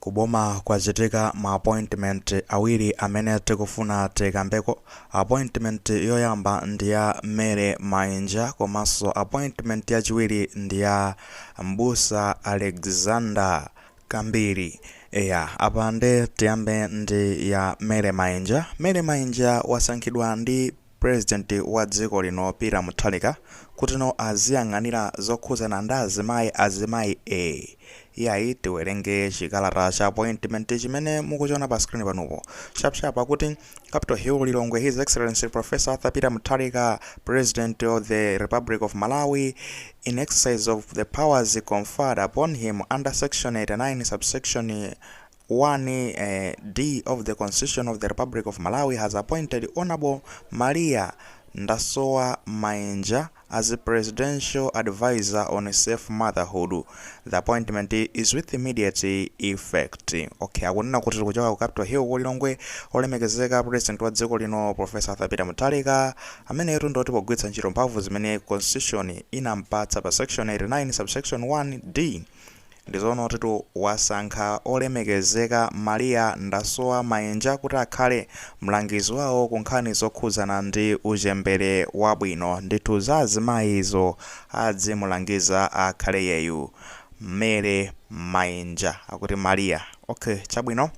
Kuboma kwachitika ma appointment awiri amene tikufuna tikambeko. Appointment yoyamba ndi ya Mary Mainja komanso appointment yachiwiri ndi ya Mbusa Alexander Kambiri. Eya, apa nde tiyambe ndi ya Mary Mainja. Mary Mainja wasankhidwa ndi President wa dziko lino Peter Mutharika kutino aziyang'anira zokhuzana ndi azimayi. Azimayi e iyayi, tiwerenge chikalata cha appointment chimene mukuchiona pa screen panopo sharpsharp. Akuti Capitol Hill, Lilongwe. His Excellency Professor Arthur Peter Mutharika, President of the Republic of Malawi, in exercise of the powers conferred upon him under section 89 subsection 1 D of the Constitution of the Republic of Malawi, has appointed Honorable Maria Ndasowa Mainja as a Presidential Advisor on Safe Motherhood. The appointment is with immediate effect. Okay, akunena kuti kuchoka ku Capitol Hill ku Lilongwe, olemekezeka President wa dziko lino Professor Arthur Peter Mutharika, amenetu ndoti pogwiritsa ntchito mphamvu zimene Constitution inampatsa pa section 89 subsection 1 D, ndizoona kuti wasankha olemekezeka Maria Ndasowa Mainja kuti akhale mlangizi wawo ku nkhani zokhuzana ndi uchembere wabwino. Ndithu za azimayizo adzimulangiza akhale yeyu Mary Mainja, akuti Maria. Okay, chabwino.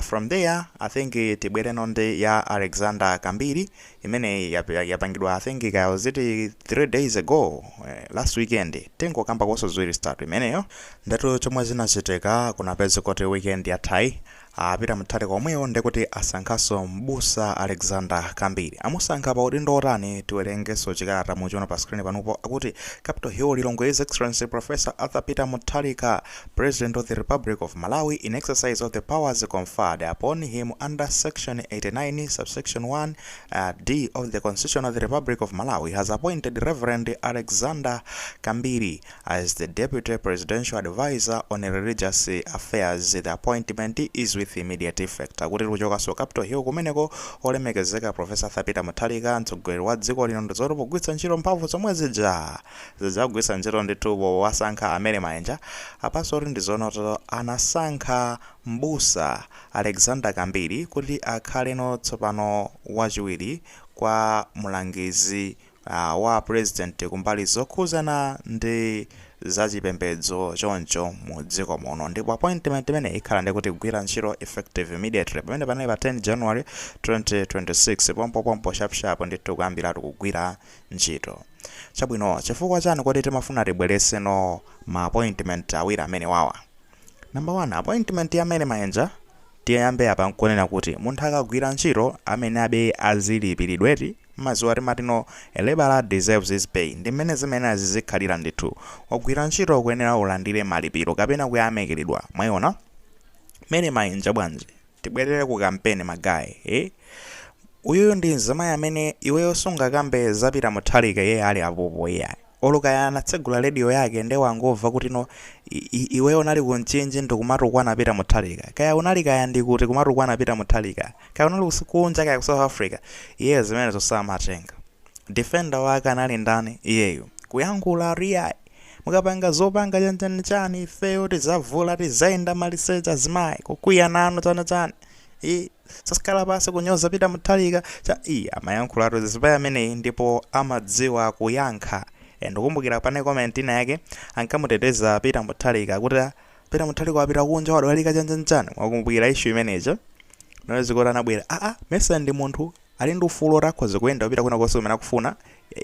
From there I think tibwereno ndi ya Alexander Kambiri imene yapangidwa, I think kaya ziti 3 days ago, last weekend. Tingokamba koso ziwiri zitatu imeneyo. Ndatu chomwe zinachitika, kunapeza kuti weekend yathayi apita Mutharika omweyo ndikuti asankhaso Mbusa Alexander Kambiri. Amusankha pa udindo otani? Tiwerengeso chikalata muchiona pa screen panopo. Akuti Capitol Hill, Lilongwe. His Excellency Professor Arthur Peter Mutharika, President of the Republic of Malawi, in exercise of the powers conferred upon him under section 89 subsection 1 D of the Constitution of the Republic of Malawi, has appointed Reverend Alexander Kambiri as the Deputy Presidential Advisor on Religious Affairs. The appointment is with immediate effect. Akuti kuchokanso Capitol Hill kumeneko, olemekezeka Professor Arthur Peter Mutharika, mtsogoleri wa dziko lino, ndizoti pogwiritsa ntchito mphamvu zomwe zija zidzagwiritsa ntchito ndithu powasankha amene Maenja apanso, kuti ndizoona kuti anasankha Mbusa Alexander Kambiri kuti akhaleno tsopano wachiwiri kwa mlangizi wa President kumbali zokhuzana ndi zachipembedzo choncho mu dziko muno. Ndipo appointment imene ikhala ndikuti kugwira ntchito effective immediately, pamene panali pa 10 January 2026, pompopompo, sharpsharp ndithu, kuyambiratu kugwira ntchito. Chabwino, chifukwa chani kodi timafuna tibwereseno ma appointment awiri amene wawa? Number one, appointment ya Maenja, tiyambe apa nkunena kuti munthu akagwira ntchito amene abe azilipiridweti. Mazuwa timatino "A laborer deserves his pay", ndi mmene zimene azizikhalira ndithu. Wagwira ntchito, kuyenera ulandire malipiro kapena kuyamikiridwa. Mwayiona Mary Maenja bwanji? Tibwerere ku kampeni, ma guys, eh? Uyuyu ndi mzimayi amene iweyo sungakambe zapita Mutharika iye ali apopo, iyayi. Olukaya anatsegula radio yake nde wangomva kuti no iweyo unali kumchinji ndikumatukwana Peter Mutharika, kaya unali kaya ndikuti kumatukwana Peter Mutharika, kaya unali kunja, kaya ku South Africa, iye zimenezo samatenga. Defender wake anali ndani? Iyeyo kuyankhula riyayi, "Mukapanga zopanga chanchani chani, ifeyo tizavula, tizayenda maliseche, azimayi kukwiya nanu chani chani, i sasikhala pasi kunyoza Peter Mutharika cha." I amayankhulatu zimayi ameneyi ndipo amadziwa kuyankha. Ndikumbukira pane comment ina yake ankamuteteza Peter Mutharika kuti Peter Mutharika wapita kunja, wadwalika chanchani chani. Mwakumbukira issue imeneyo? Nozikuti anabwera, aa, mesa ndi munthu ali ndi ufulu oti akhoza kuyenda kupita kwina konse kumene akufuna.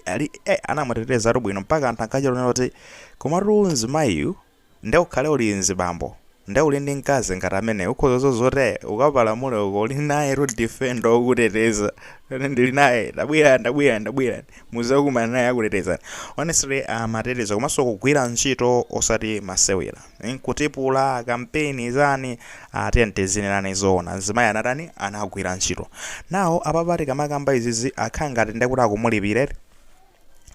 Ali anamutetezatu bwino mpaka anthu ankachita kuti komatu mzimayiyu nde ukhale uli mzibambo, nde uli ndi mkazi ngati amene ukhoza zote ukapalamule uko uli naye to defend okuteteza. "Ndili naye, ndabwera, ndabwera, ndabwera," muzakumana naye akuteteza. Honestly, amateteza komanso kugwira ntchito osati masewera. Kutipula kampeni zani, atiye tizinenani zoona, mzimayi anatani? Anagwira ntchito nawo. Apapa tikamakamba izizi, akhala ngati ndekuti akumulipira.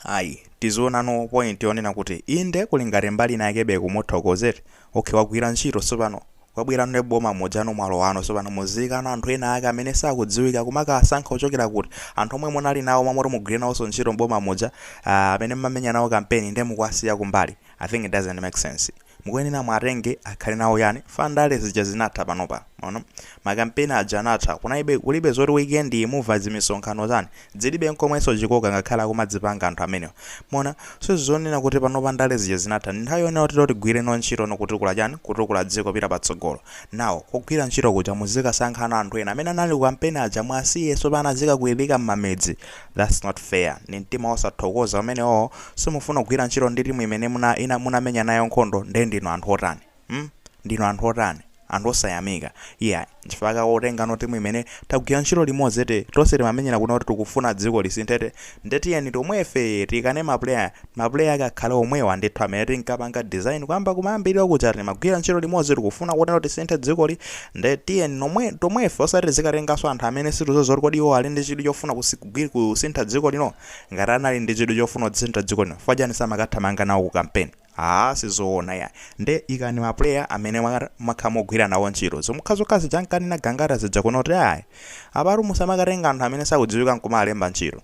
Ayi, tizionano point yonena kuti inde, kuli ngati mbali inakebe kumuthokozera. Okay, wagwira ntchito, tsopano kwabwera ndi boma mujano mwalo wano, tsopano muzikano anthu ena ake amene sakudziwika kumakasankha kuchokera kuti anthu omwe munali nawo mwamoti mugwire nawonso ntchito mboma muja, amene mmamenya nawo kampeni, ndi mukuwasiya kumbali. I think it doesn't make sense. Mukuyenera mwatenge akhale nawo yani fandale zija zinatha panopa. Maona makampeni aja anatha, kunaibe kulibe zoti weekend imuva zimisonkhano zani zilibe nkomwenso chikoka ngakhale akumadzipanga anthu amenewa. Mona so zonena kuti panopa ndale zija zinatha, nthawi yonena kuti tigwire no ntchito no kutukula chani, kutukula dziko pita patsogolo. Nawo kugwira ntchito kuja muzikasankhana anthu ena amene anali ku kampeni aja mwasiye sopano azikakwirika m'mamidzi. That's not fair. Ni mtima osathokoza umenewo. Simufuna kugwira ntchito ndi timu imene munamenya nayo nkhondo. Nde ndinu anthu otani? Ndinu anthu otani? Anthu osayamika. Yeah, nchifukwa otenga no timu imene tagwira ntchito limodzi te tonse timamenyera kuna kuti tikufuna dziko lisinthete, ndetiyeni tomwefe tikane maplayer, maplayer akakhale omwewa ndithu amene tinkapanga design kuyamba kumayambirira kuja timagwira ntchito limodzi tikufuna kuti tisinthe dzikoli, ndetiyeni nomwe tomwefe, osati zikatenganso anthu amene situzoza kuti kodi iwo ali ndi chidwi chofuna kusintha dziko lino. Ngati anali ndi chidwi chofuna kusintha dziko lino, fajani samakathamanga nawo ku campaign? Ah, sizoona ya. Nde ikani maplayer amene mwakha mugwira nawo ntchito zomukha zija nkanena Gangata zija kuno kuti ayi, apatu musamakatenga anthu amene sakudziwika nkumalemba ntchito.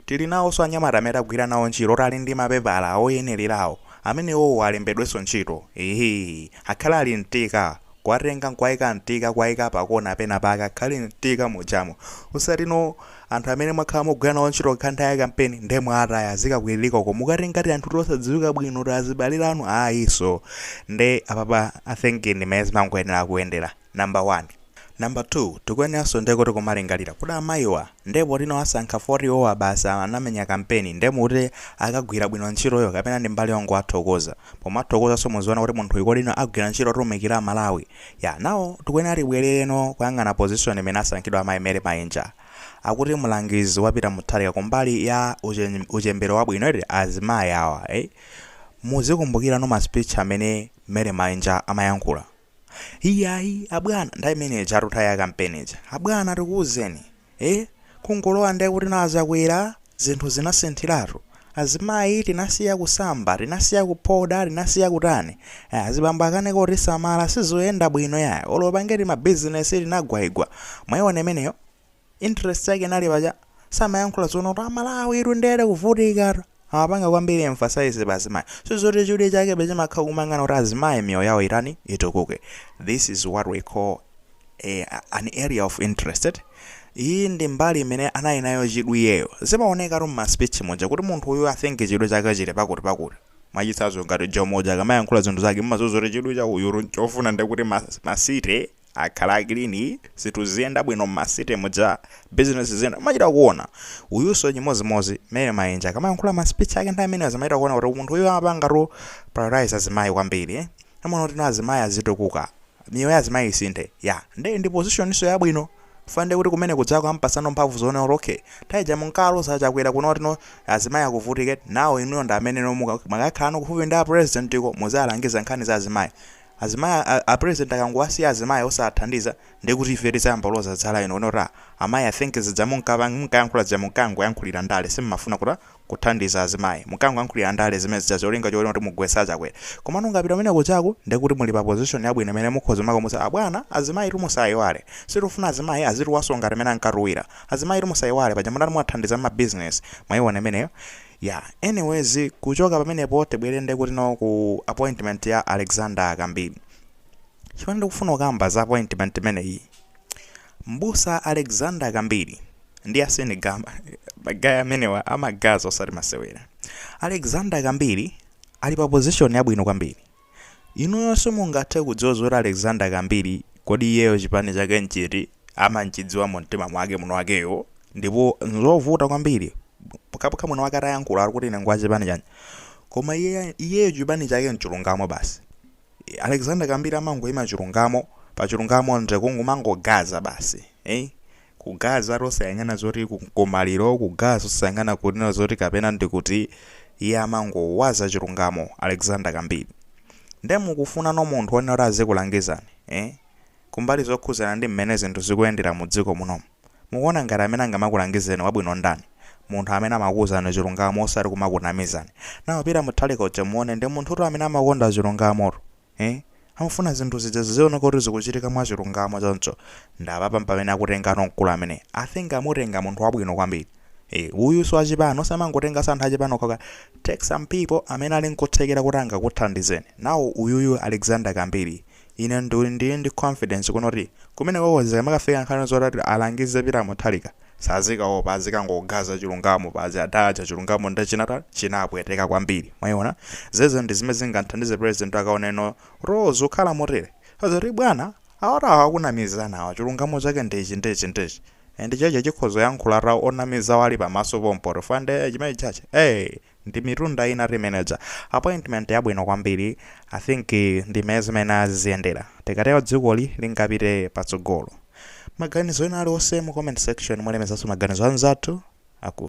Tili nawonso anyamata amene tagwira nawo ntchito oti ali ndi mapepala oyenererawo, amenewo alembedwenso ntchito. Ehe, akhale ali mtika, kwatenga nkwayika mtika, kwayika pakona pena pake, akhale mtika mujamo, usati no anthu amene mwakhala mugwira nawo ntchito kanthawi ya kampeni nde mwataya zikakwiririka uko, mukatenga anthu tosadziwika bwino tazibalira anu ayiso. Nde apapa I think ndimene zimangoyenera kuyendera, number one. Number two, tikuyeneranso nde kuti kumalingalira kuti amayiwa ndipo tino asankha 40 owa basa anamenya kampeni, nde muti akagwira bwino ntchitoyo kapena ndi mbali yongo athokoza? Pomathokozanso muziona kuti munthu ikodino agwira ntchito otumikira Malawi ya. Nawo tikuyenera tibwerereno kuyang'ana position imene asankhidwa amayi Mary Mainja, akuti mlangizi wapita Mutharika kumbali ya uchembere wabwino iti azimayi awa, eh? Muzikumbukira no ma speech amene Mary Mainja amayankhula. Iyayi abwana, nthawi imene chatutha ya kampeni ija, abwana tikuwuzeni, eh, kungolowa ndiye kuti nazakwera zinthu zinasinthiratu, azimayi tinasiya kusamba, tinasiya kuphoda, tinasiya kutani, azibambo akaneka kuti samala sizoyenda bwino ya olo pangeti mabizinesi tinagwayigwa. Mwayiona imeneyo interest yake inali paja, samayankhula zoona kuti Amalawi iru ndere kuvutika, amapanga kwambiri emphasize pa azimayi. Sizoti chidwi chake bechimakhala kumang'ana kuti azimayi miyoyo yawo itani, itukuke. This is what we call an area of interest. Iyi ndi mbali imene anali nayo chidwi iyeyo. Zimaoneka tu mma speech muja kuti munthu uyu I think chidwi chake chili pakuti pakuti. Mwachitsanzo ngati Jomoja akamayankhula zinthu zake mmazozo kuti chidwi cha uyuru chofuna ndekuti masite akhala clean, zinthu ziyenda bwino mmasite muja, business ziyenda, machita kuona. Uyunso chimozimozi Mary Mainja akamayankhula ma speech ake nthawi imeneyo zimachita kuona kuti munthu uyu amapanga tu prioritize azimayi kwambiri, eh? Amaona kuti azimayi azitukuka, miyoyo ya azimayi isinthe ya. Nde ndi position iso yabwino fande kuti kumene kudzako ampasano mphamvu zoona kuti okay, nthawi munkalo sachakwera kuno kuti no azimayi akuvutike, nawo inuyo ndi amene mwakakhala kufupi ndi a president iko muzalangiza nkhani za azimayi. Azimayi a president akangowasiya azimayi osathandiza, ndikuti ife tizayamba kuloza dzala ino kuti amayi I think zidza munkayankhula zija munkangoyankhulira ndale, simmafuna kuti kuthandiza azimayi, munkangoyankhulira ndale zimene zija zolinga choona kuti mugwetsa Chakwera. Koma nungapita pamene kuchako ndikuti muli pa position yabwino imene mukhoza makomusa abwana azimayi tumusayiwale, sitifuna azimayi azituwaso ngati amene ankatuwira, azimayi tumusayiwale paja mudati mwathandiza ma business. Mwayiona imeneyo ya. Anyways, kuchoka pamenepo tibwere ndekuti no ku appointment ya Alexander Kambiri. Chimene ndikufuna kukamba za appointment imeneyi, mbusa Alexander Kambiri ndi asenegama magaya amenewa amagaza osati masewera. Alexander Kambiri ali pa position yabwino kwambiri. Inuyo simungathe kudziwa zoti Alexander Kambiri kodi iyeyo chipani chake nchiti, amanchidziwa mu mtima mwake muno wakeyo, ndipo nzovuta kwambiri pokhapokha muno wake atayankhula ali kuti ine ngwa chipani chanji, koma iyeyo chipani chake nchilungamo basi. Alexander Kambiri amangoyima chilungamo, pa chilungamo nje kungumangogaza basi, eh? Kugaza tosayang'ana zoti kumaliro, kugaza osayang'ana kunena zoti kapena ndikuti, iye amangowaza chilungamo Alexander Kambiri. Nde mukufuna no munthu wonena kuti azikulangizani, eh? Kumbali zokhuzana ndi mmene zinthu zikuyendera mu dziko munomu, mukuona ngati amene angamakulangizeni wabwino ndani? Munthu amene amakuwuzani chilungamo osati kumakunamizani. Nawo Peter Mutharika uja muone ndi munthutu amene amakonda chilungamotu, eh? Amafuna zinthu zija zizioneka kuti zikuchitika mwa chilungamo choncho. Ndapapa pamene akutengano mkulu amene I think amutenga munthu wabwino kwambiri. Uyu so achipano samangotenga anthu achipano kaka. Take some people amene ali nkuthekera kuti angakuthandizeni. Nawo uyuyu Alexander Kambiri, ine ndili ndi confidence kunoti kumene kokozeka makafika nkhani zoti alangize Peter Mutharika, sazikaopa, azikangogaza chilungamo pazi adacha chilungamo ndi chinata chinapweteka kwambiri. Mwayiona, zeze ndi zimene zingathandize president akaoneno rose ukhala motere azati bwana awatawa akunamizana awa, chilungamo chake ndichi, ndichi, ndichi, and cheche chikhozo yankhula ra onamiza wali pamaso pompoto fande chimene chache. Ndi mitunda ina manager appointment yabwino kwambiri. I think ndi mmene zimene aziyendera, tikatero dzikoli lingapite patsogolo. Maganizo ena aliwonse mu comment section, mulemezanso maganizo anzathu aku.